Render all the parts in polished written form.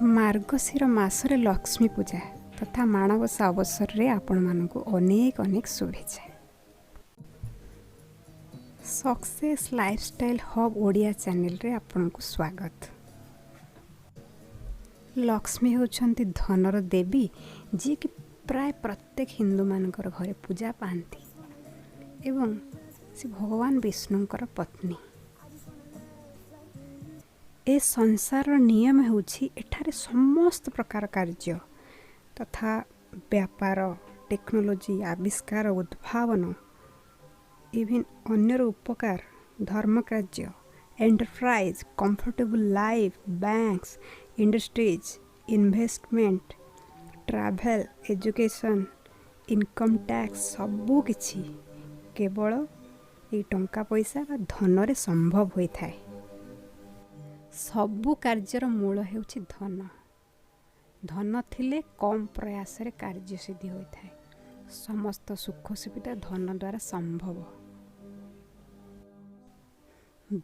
ମାର୍ଗଶିର ମାସରେ ଲକ୍ଷ୍ମୀ ପୂଜା ତଥା ମାଣବସା ଅବସରରେ ଆପଣମାନଙ୍କୁ ଅନେକ ଅନେକ ଶୁଭେଚ୍ଛା। ସକ୍ସେସ୍ ଲାଇଫଷ୍ଟାଇଲ୍ ହବ୍ ଓଡ଼ିଆ ଚ୍ୟାନେଲରେ ଆପଣଙ୍କୁ ସ୍ୱାଗତ। ଲକ୍ଷ୍ମୀ ହେଉଛନ୍ତି ଧନର ଦେବୀ, ଯିଏକି ପ୍ରାୟ ପ୍ରତ୍ୟେକ ହିନ୍ଦୁମାନଙ୍କର ଘରେ ପୂଜା ପାଆନ୍ତି ଏବଂ ସେ ଭଗବାନ ବିଷ୍ଣୁଙ୍କର ପତ୍ନୀ। ଏ ସଂସାରର ନିୟମ ହେଉଛି, ଏଠାରେ ସମସ୍ତ ପ୍ରକାର କାର୍ଯ୍ୟ ତଥା ବ୍ୟାପାର, ଟେକ୍ନୋଲୋଜି, ଆବିଷ୍କାର, ଉଦ୍ଭାବନ, ଇଭିନ୍ ଅନ୍ୟର ଉପକାର, ଧର୍ମ କାର୍ଯ୍ୟ, enterprise, comfortable life, banks, industries, investment, travel, education, income tax, ସବୁକିଛି କେବଳ ଏଇ ଟଙ୍କା ପଇସା ବା ଧନରେ ସମ୍ଭବ ହୋଇଥାଏ। ସବୁ କାର୍ଯ୍ୟର ମୂଳ ହେଉଛି ଧନ। ଧନ ଥିଲେ କମ୍ ପ୍ରୟାସରେ କାର୍ଯ୍ୟ ସିଦ୍ଧି ହୋଇଥାଏ। ସମସ୍ତ ସୁଖ ସୁବିଧା ଧନ ଦ୍ୱାରା ସମ୍ଭବ।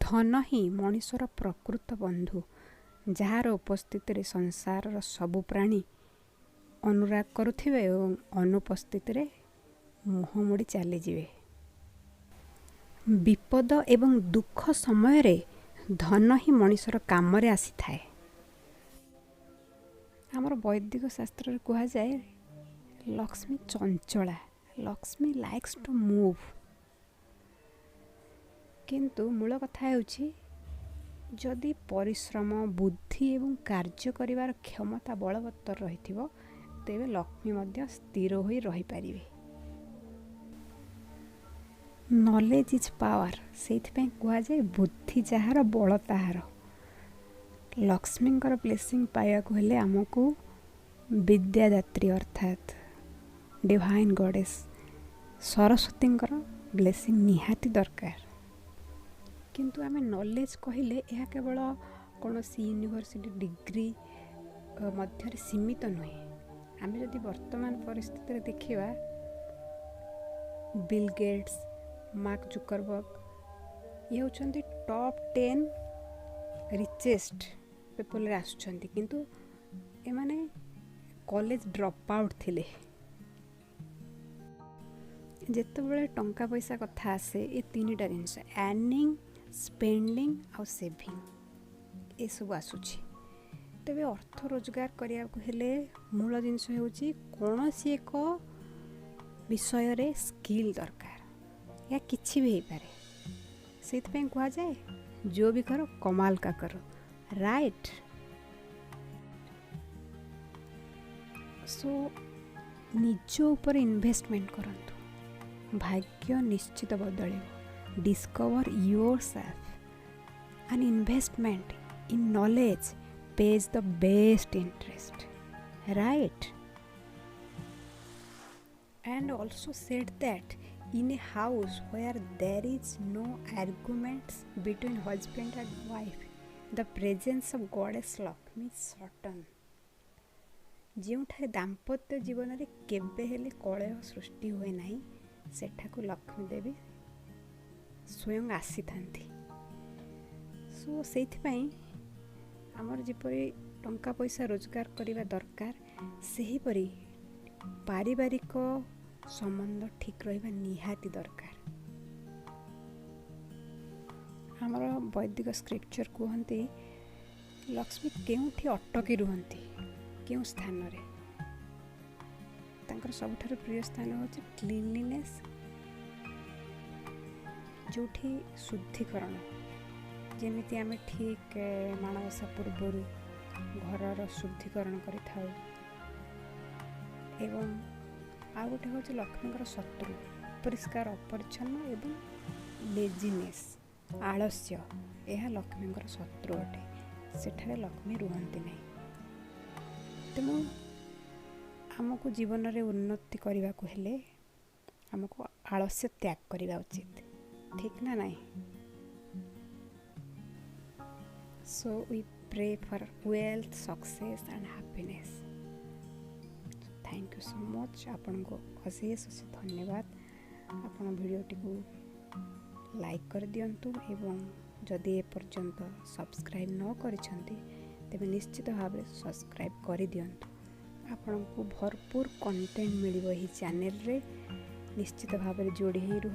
ଧନ ହିଁ ମଣିଷର ପ୍ରକୃତ ବନ୍ଧୁ, ଯାହାର ଉପସ୍ଥିତିରେ ସଂସାରର ସବୁ ପ୍ରାଣୀ ଅନୁରାଗ କରୁଥିବେ ଏବଂ ଅନୁପସ୍ଥିତିରେ ମୁହଁ ମୋଡ଼ି ଚାଲିଯିବେ। ବିପଦ ଏବଂ ଦୁଃଖ ସମୟରେ ଧନ ହିଁ ମଣିଷର କାମରେ ଆସିଥାଏ। ଆମର ବୈଦିକ ଶାସ୍ତ୍ରରେ କୁହାଯାଏ, Lakshmi Chanchala. Lakshmi likes to move. କିନ୍ତୁ ମୂଳ କଥା ହେଉଛି, ଯଦି ପରିଶ୍ରମ, ବୁଦ୍ଧି ଏବଂ କାର୍ଯ୍ୟ କରିବାର କ୍ଷମତା ବଳବତ୍ତର ରହିଥିବ, ତେବେ ଲକ୍ଷ୍ମୀ ମଧ୍ୟ ସ୍ଥିର ହୋଇ ରହିପାରିବେ। Knowledge is power. ସେଇଥିପାଇଁ କୁହାଯାଏ, ବୁଦ୍ଧି ଯାହାର ବଳ ତାହାର। ଲକ୍ଷ୍ମୀଙ୍କର ବ୍ଲେସିଂ ପାଇବାକୁ ହେଲେ ଆମକୁ ବିଦ୍ୟାଦାତ୍ରୀ ଅର୍ଥାତ୍ ଡିଭାଇନ୍ ଗଡ଼େସ୍ ସରସ୍ୱତୀଙ୍କର ବ୍ଲେସିଂ ନିହାତି ଦରକାର। କିନ୍ତୁ ଆମେ ନଲେଜ୍ କହିଲେ ଏହା କେବଳ କୌଣସି ୟୁନିଭର୍ସିଟି ଡିଗ୍ରୀ ମଧ୍ୟରେ ସୀମିତ ନୁହେଁ। ଆମେ ଯଦି ବର୍ତ୍ତମାନ ପରିସ୍ଥିତିରେ ଦେଖିବା, ବିଲ୍ ଗେଟ୍ସ, ମାର୍କ ଜୁକରବର୍ଗ, ଇଏ ହେଉଛନ୍ତି ଟପ୍ 10 ରିଚେଷ୍ଟ ପିପୁଲରେ ଆସୁଛନ୍ତି, କିନ୍ତୁ ଏମାନେ କଲେଜ ଡ୍ରପ୍ ଆଉଟ୍ ଥିଲେ। ଯେତେବେଳେ ଟଙ୍କା ପଇସା କଥା ଆସେ, ଏ ତିନିଟା ଜିନିଷ, ଆର୍ନିଂ, ସ୍ପେଣ୍ଡିଂ ଆଉ ସେଭିଂ, ଏସବୁ ଆସୁଛି। ତେବେ ଅର୍ଥ ରୋଜଗାର କରିବାକୁ ହେଲେ ମୂଳ ଜିନିଷ ହେଉଛି କୌଣସି ଏକ ବିଷୟରେ ସ୍କିଲ୍ ଦରକାର। ଏହା କିଛି ବି ହେଇପାରେ। ସେଇଥିପାଇଁ କୁହାଯାଏ, जो भी करो, कमाल का करो, ରାଇଟ୍? ସୋ ନିଜ ଉପରେ ଇନଭେଷ୍ଟମେଣ୍ଟ କରନ୍ତୁ, ଭାଗ୍ୟ ନିଶ୍ଚିତ ବଦଳିବ। Discover yourself. An investment in knowledge pays the best interest, right? And also said that in a house where there is no arguments between husband and wife, the presence of goddess Lakshmi is certain. ଯେଉଁଠାରେ ଦାମ୍ପତ୍ୟ ଜୀବନରେ କେବେ ହେଲେ କଳହ ସୃଷ୍ଟି ହୁଏ ନାହିଁ, ସେଠାକୁ ଲକ୍ଷ୍ମୀ ଦେବୀ ସ୍ୱୟଂ ଆସିଥାନ୍ତି। ସୋ ସେଇଥିପାଇଁ ଆମର ଯେପରି ଟଙ୍କା ପଇସା ରୋଜଗାର କରିବା ଦରକାର, ସେହିପରି ପାରିବାରିକ ସମ୍ବନ୍ଧ ଠିକ୍ ରହିବା ନିହାତି ଦରକାର। ଆମର ବୈଦିକ ସ୍କ୍ରିପ୍ଚର କୁହନ୍ତି, ଲକ୍ଷ୍ମୀ କେଉଁଠି ଅଟକି ରୁହନ୍ତି, କେଉଁ ସ୍ଥାନରେ? ତାଙ୍କର ସବୁଠାରୁ ପ୍ରିୟ ସ୍ଥାନ ହେଉଛି କ୍ଲିନଲିନେସ୍, ଯେଉଁଠି ଶୁଦ୍ଧିକରଣ, ଯେମିତି ଆମେ ଠିକ୍ ମାଣବସା ପୂର୍ବରୁ ଘରର ଶୁଦ୍ଧିକରଣ କରିଥାଉ। ଏବଂ ଆଉ ଗୋଟେ ହେଉଛି ଲକ୍ଷ୍ମୀଙ୍କର ଶତ୍ରୁ ଅପରିଷ୍କାର, ଅପରିଚ୍ଛନ୍ନ ଏବଂ ଲେଜିନେସ୍, ଆଳସ୍ୟ। ଏହା ଲକ୍ଷ୍ମୀଙ୍କର ଶତ୍ରୁ ଅଟେ। ସେଠାରେ ଲକ୍ଷ୍ମୀ ରୁହନ୍ତି ନାହିଁ। ତେଣୁ ଆମକୁ ଜୀବନରେ ଉନ୍ନତି କରିବାକୁ ହେଲେ ଆମକୁ ଆଳସ୍ୟ ତ୍ୟାଗ କରିବା ଉଚିତ, ଠିକ୍ ନା ନାହିଁ? So we pray for wealth, success and happiness. Thank you so much. ଆପଣଙ୍କୁ ଅଶେଷ ଅଶେଷ ଧନ୍ୟବାଦ। ଆପଣ ଭିଡ଼ିଓଟିକୁ ଲାଇକ୍ କରିଦିଅନ୍ତୁ ଏବଂ ଯଦି ଏପର୍ଯ୍ୟନ୍ତ ସବସ୍କ୍ରାଇବ୍ ନ କରିଛନ୍ତି, ତେବେ ନିଶ୍ଚିତ ଭାବରେ ସବସ୍କ୍ରାଇବ୍ କରିଦିଅନ୍ତୁ। ଆପଣଙ୍କୁ ଭରପୁର କଣ୍ଟେଣ୍ଟ ମିଳିବ ଏହି ଚ୍ୟାନେଲରେ। ନିଶ୍ଚିତ ଭାବରେ ଯୋଡ଼ି ହେଇ ରୁହ।